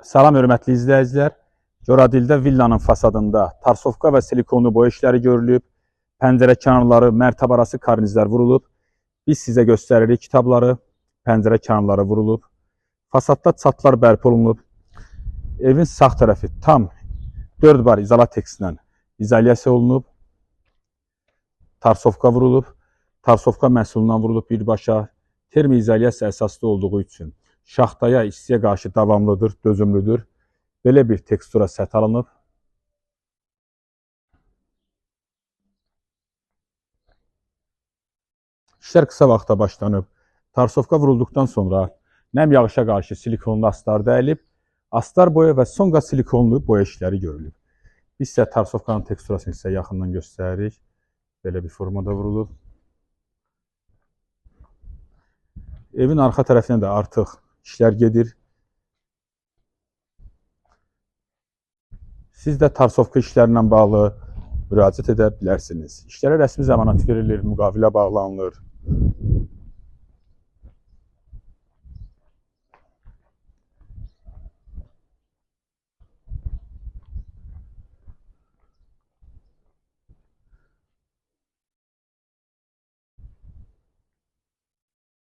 Salam hörmətli izləyicilər. Goradildə villanın fasadında tarsovka və silikonlu boya işləri görülüb. Pəncərə kənarları, mərtəbə arası karnizlər vurulub. Biz sizə göstəririk kitabları. Pəncərə kənarları vurulub. Fasadda çatlar bərpa olunub. Evin sağ tərəfi tam 4 bar izolatekslə izolyasiya olunub. Tarsovka vurulub. Tarsovka məhsulundan vurulub birbaşa. Termoizolyasiya əsaslı olduğu üçün şaxtaya, istiyə qarşı davamlıdır, dözümlüdür. Belə bir tekstura səth alınıb. İşlər qısa vaxtda başlanıb. Tarsovka vurulduqdan sonra nəm yağışa qarşı silikonlu astar dəyilib, astar boya və son qat silikonlu boya işləri görülüb. Biz sizə tarsovkanın teksturasını sizə yaxından göstəririk. Belə bir formada vurulub. Evin arxa tərəfinə də artıq işlər gedir. Siz də tarsovka işlərlə bağlı müraciət edə bilərsiniz. İşlərə rəsmi zəmanət verilir, müqavilə bağlanılır.